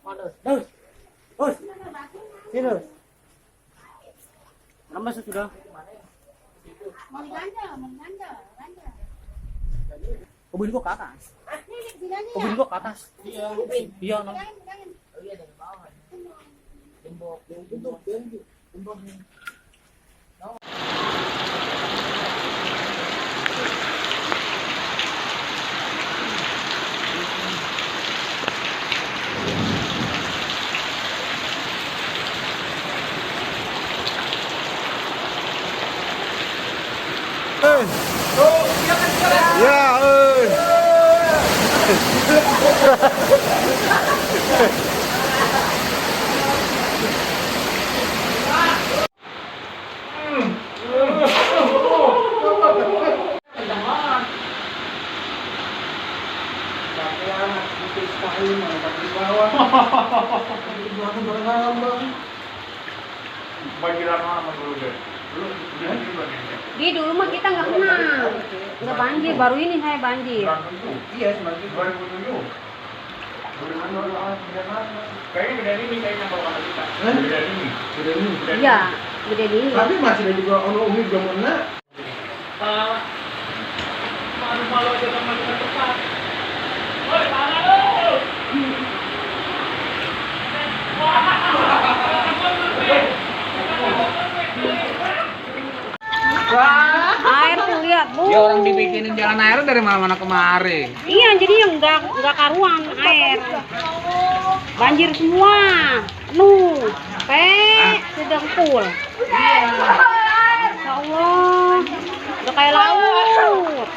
Terus. Terus. Sini. Lama sudah. Mau diganda. Ubin gua ke atas. Nih, bilangnya Ubin gua ke atas. Iya, Upin. Iya, no. bilangin. Oh iya dari bawah. Tembok. Tembok. Ya, Banjiran mana dulu deh? Dulu udah Di dulu mah kita nggak kenal, nggak banjir. Baru ini saya banjir. Iya, 2007. Kayaknya beda ini kayaknya kalau kata kita. Beda ini. Iya, gede ini. tapi masih ada juga ono umi belum kena. Malu-malu aja sama kita cepat. Woi, tangan lu. Air tuh lihat bu. Ya orang dibikinin jalan air dari mana-mana kemari. Iya, jadi yang nggak karuan air. Banjir semua. Nuh, sedang full. Ya Allah, udah kayak laut.